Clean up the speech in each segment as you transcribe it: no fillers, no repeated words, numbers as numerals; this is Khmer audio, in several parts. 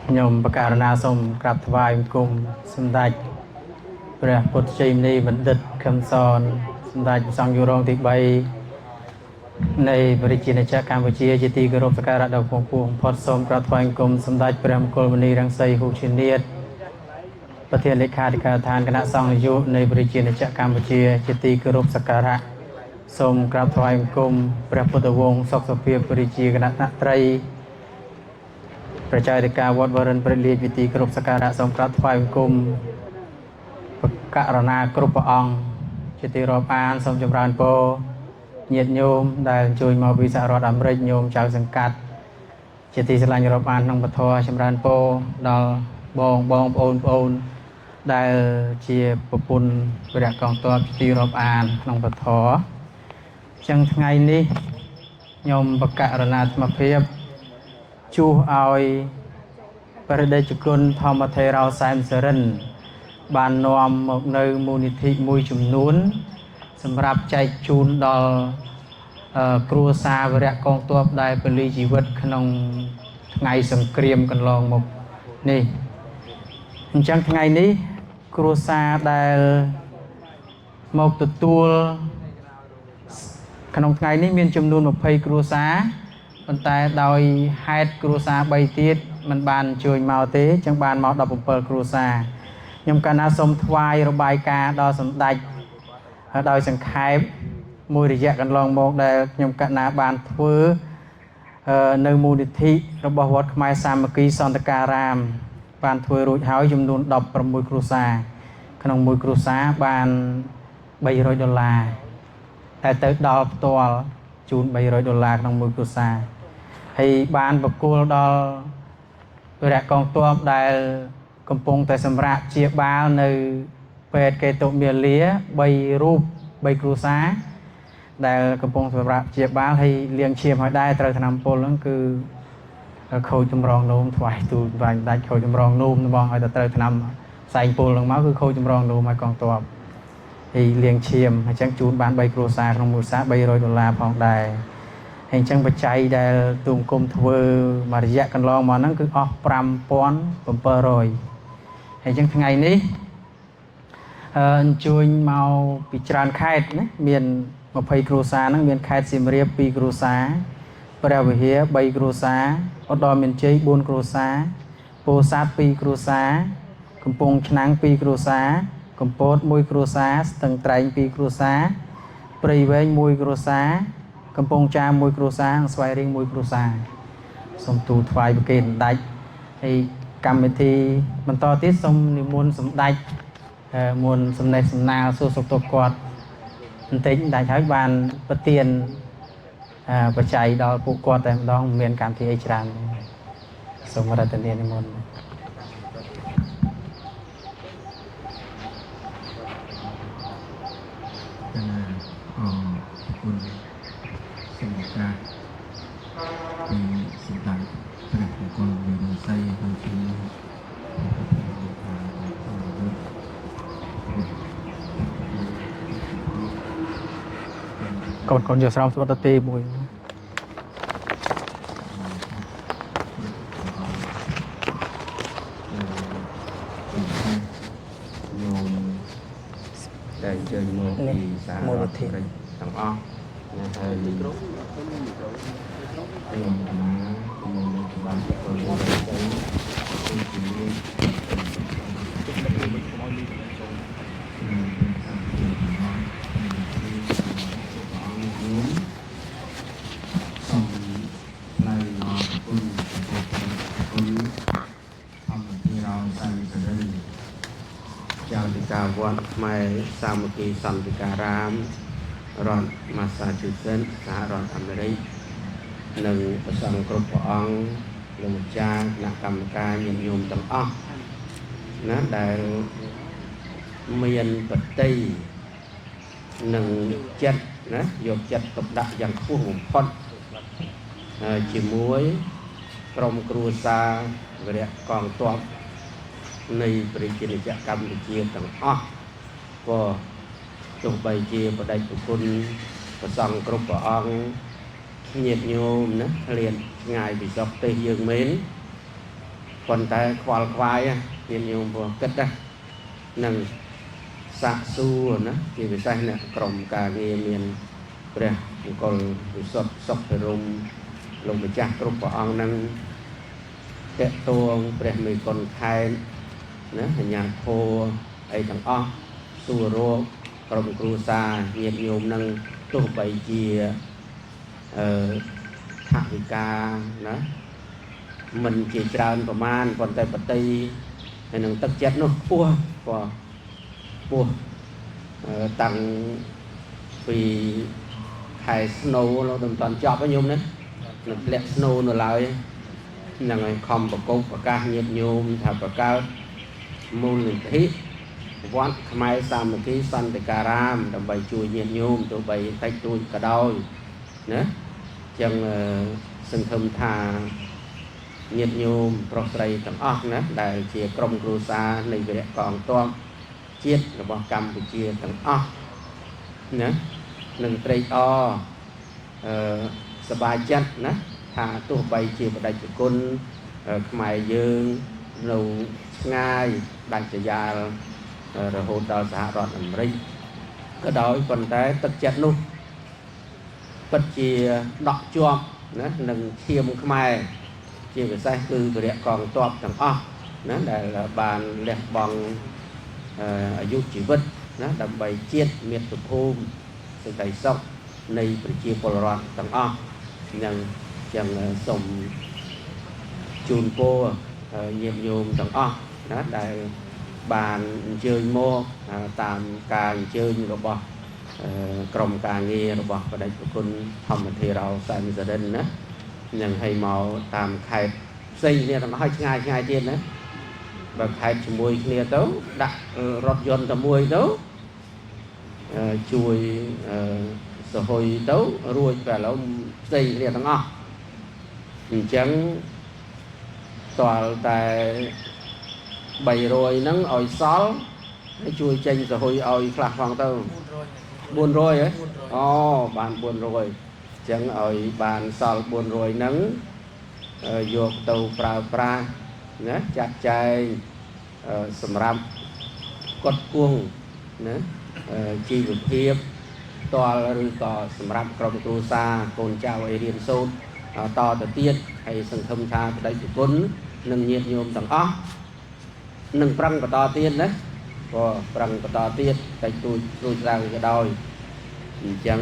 ខ្ញុំបកករណាសូមក្រាបថ្វាយបង្គំសម្ដេចព្រះពុទ្ធជ័យមុនីបណ្ឌិតខឹមសនសម្ដេចព្រះសង្ឃយុរងទី3នៃព្រះរាជាណាចក្រកម្ពុជាជាទីគោរពសក្ការៈដ៏ខ្ពង់ខ្ពស់បំផុតសូមក្រាបថ្វាយបង្គំសម្ដេចព្រះមង្គលមុនីរង្សីហ៊ូឈីនាតប្រធានលេខាធិការដ្ឋានគណៈសង្ឃនាយកនៃព្រះរាជាណាចក្រកម្ពុជាជាទីគោរពសក្ការៈសូមក្រាបថ្វាយបង្គំព្រះពុទ្ធវង្សសុខសុភាពព្រះរាជាគណៈត្រី ប្រជាធិការវត្តវរិនព្រះលាជវិធីគ្រប់សក្ការៈសូមក្រាបថ្វាយបង្គំបករណាគ្រប់ព្រះអង្គជាទីរាប់អានសូមចម្រើនពរញាតិញោមដែលអញ្ជើញមកពីសហរដ្ឋអាមេរិកញោមចៅសង្កាត់ជាទីស្រឡាញ់រាប់អានក្នុងពធចម្រើនពរដល់បងបងប្អូនប្អូនដែលជាប្រពន្ធវរៈកងទ័ពជាទីរាប់អានក្នុងពធអញ្ចឹងថ្ងៃនេះខ្ញុំបករណាអាត្មភាពជួសឲ្យព្រះតេជគុណធម្មថេរោសែមសរិនបាននាំមកនៅមូលនិធិមួយចំនួនសម្រាប់ចែកជូនដល់គ្រួសារវរៈកងទ័ពដែលពលីជីវិតក្នុងថ្ងៃសង្គ្រាមកន្លងមកនេះអញ្ចឹងថ្ងៃនេះគ្រួសារដែលមកទទួលក្នុងថ្ងៃនេះមានចំនួន20គ្រួសារប៉ុន្តែដោយហេតុគ្រួសារ3ទៀតមិនបានអញ្ជើញមកទេអញ្ចឹងបានមក17គ្រួសារខ្ញុំកាលណាសូមថ្វាយរបាយការណ៍ដល់សម្ដេចដោយសង្ខេបមួយរយៈកន្លងមកដែលខ្ញុំកណាបានធ្វើនៅមូលនិធិរបស់វត្តខ្មែរសាមគ្គីសន្តិការាមបានធ្វើរួចហើយចំនួន16គ្រួសារក្នុងមួយគ្រួសារបាន300ដុល្លារតែទៅដល់ផ្ទាល់ជូន300ដុល្លារក្នុងមួយគ្រួសារហើយបានបកគលដល់វរៈកងទ័ពដែលកំពុងតែសម្រាកព្យាបាលនៅពេទ្យកេតុមាលា3រូប3គ្រួសារដែលកំពុងសម្រាកព្យាបាលហើយលាងឈាមឲ្យដែរត្រូវថ្នាំពុលហ្នឹងគឺខូចចម្រងនោមថ្វាយទូលថ្វាយដាច់ខូចចម្រងនោមរបស់ឲ្យតែត្រូវថ្នាំផ្សែងពុលហ្នឹងមកគឺខូចចម្រងនោមឲ្យកងទ័ពហើយលាងឈាមអញ្ចឹងជូនបាន3គ្រួសារក្នុងមួយគ្រួសារ300ដុល្លារផងដែរហើយអញ្ចឹងបច្ច័យដែលទូង្គមធ្វើមួយរយៈកន្លងមកហ្នឹងគឺអស់5700ហើយអញ្ចឹងថ្ងៃនេះអញ្ជើញមកពីច្រើនខេត្តណាមាន20គ្រួសារហ្នឹងមានខេត្តសៀមរាប2គ្រួសារព្រះវិហារ3គ្រួសារឧត្តរមានជ័យ4គ្រួសារពោធិ៍សាត់2គ្រួសារកំពង់ឆ្នាំង2គ្រួសារកំពត1គ្រួសារស្ទឹងត្រែង2គ្រួសារព្រៃវែង1គ្រួសារកំពង់ចាម1គ្រួសារនិងស្វាយរៀង1គ្រួសារសូមទូលថ្វាយប្រគេនសម្ដេចហើយកម្មវិធីបន្តទៀតសូមនិមន្តសម្ដេចមុនសំណេះសំណាលសួរសុខទុក្ខគាត់បន្តិចដាច់ហើយបានប្រទានបច្ច័យដល់ពួកគាត់តែម្ដងមិនមានកម្មវិធីអីច្រើនសូមរតនានិមន្ត កណាអរគុណសូមឱកាសពីសម្ដេចព្រះមង្គលវីរសីហើយជាព្រះថាអរ កូនកូនយកស្រោមស្បត់ទេមួយ ញោមដែលអញ្ជើញមកពីសហរដ្ឋអាមេរិកទាំងអស់ណាហើយខ្ញុំអាណាខ្ញុំនឹងបានធ្វើទៅគឺជាសូមថ្លែងអរគុណចំពោះព្រះគុណធម្មធីរោសែនសរិនចៅធិការវត្តខ្មែរសាមគ្គីសន្តិការាមរដ្ឋ Massachusetts សហរដ្ឋអាមេរិកនិងព្រះសង្ឃគ្រប់ព្រះអង្គលោកម្ចាស់គណៈកម្មការញាតិញោមទាំងអស់ណាដែលមានបតីនិងចិត្តណាយកចិត្តទុកដាក់យ៉ាងខ្ពស់បំផុតជាមួយក្រុមគ្រួសារវរៈកងទ័ពនៃប្រជាណាចក្រកម្ពុជាទាំងអស់ក៏ទោះបីជាបដិប្រគុណព្រះសង្ឃគ្រប់ព្រះអង្គញាតិញោមណាឃ្លានឆ្ងាយពីស្រុកទេសយើងមែន ប៉ុន្តែខ្វល់ខ្វាយញាតិញោមព្រោះគិតណានឹងសាកសួរណាជាពិសេសអ្នកក្រុមការងារមានព្រះអង្គលវិសុទ្ធសុខភិរមលោកម្ចាស់គ្រប់ព្រះអង្គនឹងតេតួងព្រះមេគុណខែនណាអញ្ញាធោអីទាំងអស់សួររកក្រុមគ្រួសារញាតិញោមនឹងទោះបីជាអឺថវិកាណាមិនជាច្រើនប្រមាណប៉ុន្តែបតីហើយនឹងទឹកចិត្តនោះខ្ពស់ក៏ខ្ពស់តាំងពីខែ snow លោកមិនតាន់ចប់ទេញោមណានឹងធ្លាក់ snow នៅឡើយហ្នឹងហើយខំប្រកបប្រកាសញាតិញោមថាបង្កើតមូលនិធិវត្តខ្មែរសាមគ្គីសន្តិការាមដើម្បីជួយញាតិញោមទោះបីតិចតួចក៏ដោយណាចឹងសង្ឃឹមថាញាតិញោមប្រុសស្រីទាំងអស់ណាដែលជាក្រុមគ្រួសារនៃវីរៈកងទ័ពជាតិរបស់កម្ពុជាទាំងអស់ណានឹងត្រេកអរអឺសប្បាយចិត្តណាថាទោះបីជាបដិជគុណខ្មែរយើងនៅឆ្ងាយដាច់ស្រយាលរហូតដល់សហរដ្ឋអាមេរិកក៏ដោយប៉ុន្តែទឹកចិត្តនោះពិតជាដក់ជាប់ណានឹងឈាមខ្មែរជាពិសេសគឺវីរៈកងទ័ពទាំងអស់ណាដែលបានលះបង់អាយុជីវិតណាដើម្បីជាតិមាតុភូមិសេចក្តីសុខនៃប្រជាពលរដ្ឋទាំងអស់នឹងចឹងសូមជូនពរញាតិញោមទាំងអស់ណាដែលបានអញ្ជើញមកតាមការអញ្ជើញរបស់ក្រុមការងាររបស់បដិប្រគុណធម្មធេរោសែនសរិនណានឹងឲ្យមកតាមខេត្តផ្សេងគ្នាទាំងអស់ឆ្ងាយឆ្ងាយទៀតណាបើខេត្តជាមួយគ្នាទៅដាក់រថយន្តតែមួយទៅជួយសហុយទៅរួចតែឥឡូវផ្សេងគ្នាទាំងអស់អញ្ចឹងតលតែ300ហ្នឹងឲ្យសល់ហើយជួយចេញសហុយឲ្យខ្លះផងទៅ400ហ៎អូបាន400អញ្ចឹងឲ្យបានសល់400ហ្នឹងយកទៅប្រើប្រាស់ណាចាត់ចែងសម្រាប់កត់គង់ណាជីវភាពតលឬក៏សម្រាប់ក្រុមគ្រួសារកូនចៅឲ្យរៀនសូត្រតទៅទៀតហើយសង្ឃឹមថាប្តីប្រគុណនិងញាតិញោមទាំងអស់នឹងប្រឹងបន្តទៀតណាក៏ប្រឹងបន្តទៀតតិចតួចរួចឡើងក៏ដោយអញ្ចឹង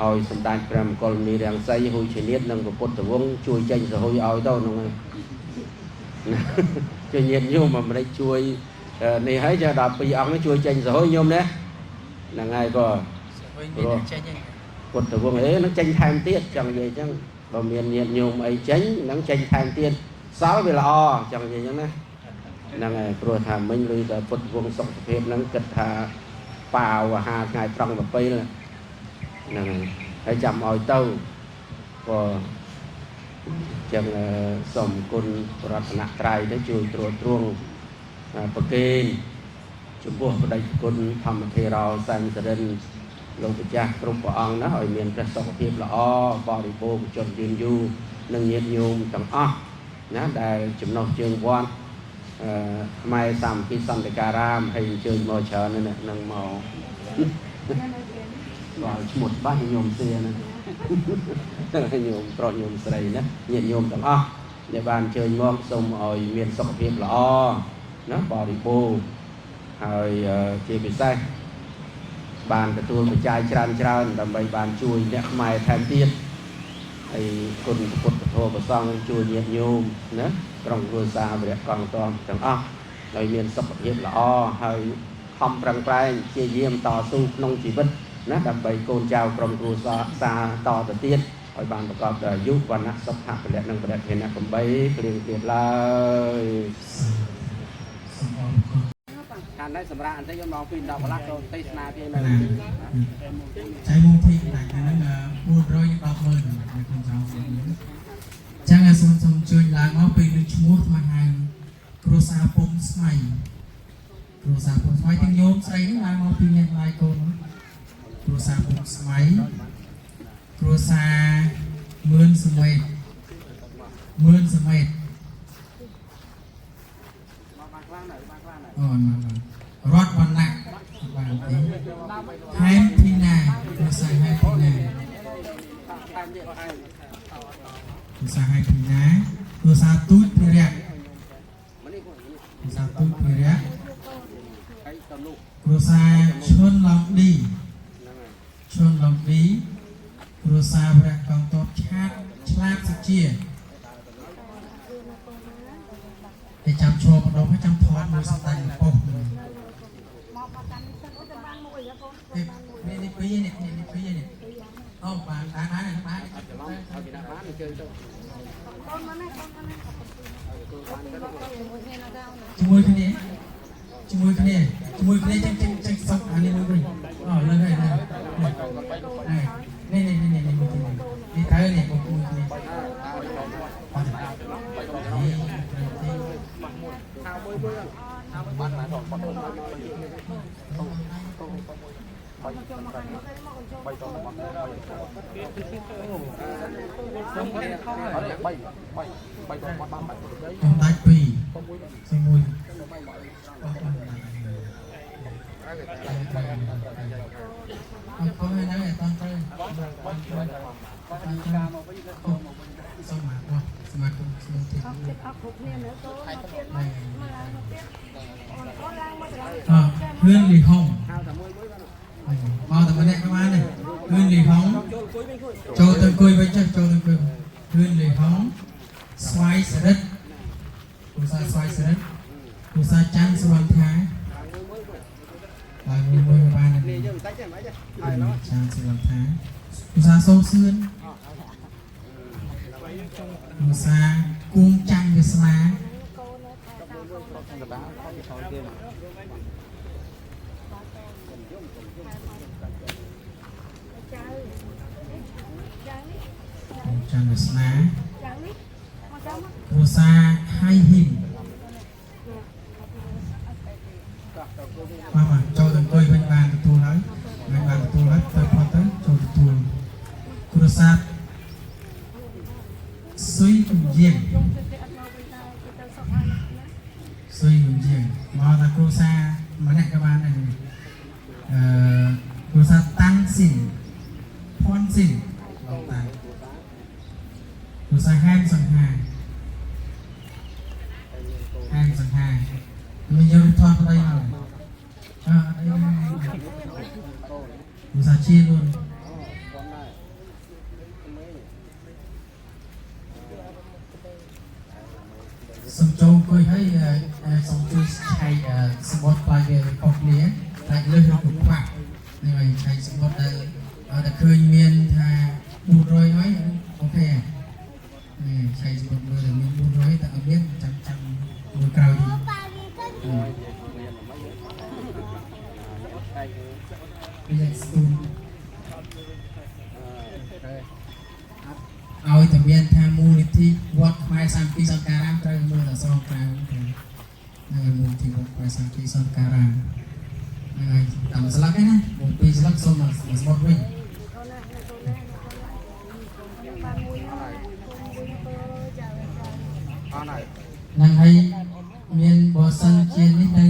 ឲ្យសម្ដេចព្រះមង្គលនីរាំងសីហ៊ូជានិតនិងពុទ្ធវង្សជួយចេញសហុយឲ្យទៅហ្នឹងជួយញាតិញោមអាមេរិកជួយនេះហើយចាដល់ពីរអង្គនេះជួយចេញសហុយញោមណាហ្នឹងហើយក៏ពុទ្ធវង្សអេនឹងចេញថែមទៀតចង់និយាយអញ្ចឹងបើមានញាតិញោមអីចេញនឹងចេញថែមទៀតសល់វាល្អចង់និយាយអញ្ចឹងណាហ្នឹងហើយព្រោះថាមិញឮតែពុទ្ធវង្សសុខភាពហ្នឹងគិតថាប៉ាវអាហារថ្ងៃត្រង់ទៅពេលហ្នឹងហើយចាំឲ្យទៅក៏ចឹងសូមគុណរតនត្រ័យទៅជួយត្រួតត្រងប្រគេនចំពោះបដិគុណធម្មធេរោសែនសរិនលោកម្ចាស់គ្រប់ព្រះអង្គណាឲ្យមានព្រះសុខភាពល្អបរិបូរណ៍ជនយឺនយូរនិងញាតិញោមទាំងអស់ណាដែលចំណុះជើងវត្តខ្មែរសាមគ្គីសន្តិការាមហើយអញ្ជើញមកច្រើនណាស់នឹងមកដល់ឈ្មោះបាស់ញោមសៀណាញោមប្រុសញោមស្រីណាញាតិញោមទាំងអស់ដែលបានអញ្ជើញមកសូមឲ្យមានសុខភាពល្អណាបរិបូរណ៍ហើយជាពិសេសបានទទួលបច្ច័យច្រើនច្រើនដើម្បីបានជួយអ្នកខ្មែរថែមទៀតហើយគុណពុទ្ធធម៌ប្រសង់ជួយញាតិញោមណាក្រុមគ្រួសារវរៈកងទ័ពទាំងអស់ឲ្យមានសុខភាពល្អហើយខំប្រឹងប្រែងព្យាយាមតស៊ូក្នុងជីវិតណាដើម្បីកូនចៅក្រុមគ្រួសារតទៅទៀតឲ្យបានប្រកបដោយអាយុវណ្ណៈសុខៈពលៈនិងប្រធានៈ8ព្រៀងទៀតឡើយខាងនេះសម្រាប់អន្តិយមកពី10កន្លះចូលទេសនាគេនៅ ចៃមុំធីកន្លែងហ្នឹង410ម៉ឺននៅក្នុងចောင်းចឹងសូមសូមជួយឡើងមកពេលនឹងឈ្មោះថ្មហៅគ្រួសារពុំស្មៃគ្រួសារពុំស្មៃទាំងញោមស្រីហ្នឹងឡើងមកពីអ្នកឡាយកូនគ្រួសារពុំស្មៃគ្រួសារមឿនសមេតមឿនសមេត អូនរតវណ្ណៈបានទេហែមធីណាគ្រួសារហែមធីណាគ្រួសារហែមធីណាគ្រួសារទូចភិរៈគ្រួសារទូចភិរៈគ្រួសារឈុនឡុងឌីឈុនឡុងឌីគ្រួសារវរៈកងទ័ពឆាតឆ្លាតសុជាគេចាំឈរម្ដងហើយចាំថតមួយសម្ដេចប៉ុស្តិ៍នេះនេះពីរនេះនេះពីរនេះអូបានបានបានបានជាមួយគ្នាជាមួយគ្នាជាមួយគ្នាចឹងចឹងចឹងសុកអានេះមួយវិញអូលើហើយនេះនេះនេះនេះមួយនេះនេះត្រូវនេះមួយគ្នាអត់ទេ កំដាច់ពីរសុំមួយអត់អត់អត់ហើយហ្នឹងអត់ត្រូវសូមមកសមាគមស្មូត អត់ចិត្តអត់គ្រប់គ្នានៅកូនមកទៀតមកមកឡើងមកទៀតអូនអូនឡើងមកដល់ អហឿនលីហុងមកតែម្នាក់ក៏បានដែរហឿនលីហុងចូលទៅអង្គុយវិញចេះចូលទៅអង្គុយហឿនលីហុងស្វ័យសរិទ្ធគ្រូសាស្វ័យសរិទ្ធគ្រូសាច័ន្ទសុវណ្ណថាឡើងមួយមួយបានដែរច័ន្ទសុវណ្ណថាគ្រូសាសូសឿនគ្រូសាគួងច័ន្ទវាសនា កូននៅថែតាកូនចៅចៅនេះ ច័ន្ទវាសនា ចៅនេះមកចៅមក គ្រួសារហៃហ៊ីមបាទបាទចូលទៅអង្គុយវិញបានទទួលហើយវិញបានទទួលហើយទៅផុតទៅចូលទទួលគ្រួសារស៊ុយយាង យំទៅគេអត់មកវិញដែរគេទៅសុខហើយណា ស៊ុយយាងមកថាគ្រួសារម្នាក់ក៏បានដែរអឺគ្រួសារតាន់ស៊ីនភ័នស៊ីនលោកតាគ្រួសារហែមសង្ហាហែមសង្ហាមានយកថតប្តីមកអើអីគ្រួសារជាលួន សូមចូលអង្គុយហើយសូមជួយឆែកសម្បត្តិផ្លាយវាខុសគ្នាតែលើសឬក៏ខ្វះនេះហើយឆែកសម្បត្តិដែលតែឃើញមានថា400ហើយអូខេនេះឆែកសម្បត្តិមើលតែមាន400តែអត់មានចាំចាំមួយក្រោយទៀតវាស្ទូនឲ្យតែមានថាមូលនិធិវត្តខ្មែរសាមគ្គីសង្ការាមត្រូវមើលអក្សរក្រៅហ្នឹងហើយមូលនិធិវត្តខ្មែរសាមគ្គីសង្ការាមហ្នឹងហើយតាមស្លាកហ្នឹងណាមកពីស្លាកសូមមកស្បត់វិញ កូនណាកូនណាកូនណាបានមួយណាកូនមួយកូនចៅចៅ ហ្នឹងហើយមានបើសិនជានេះនៅ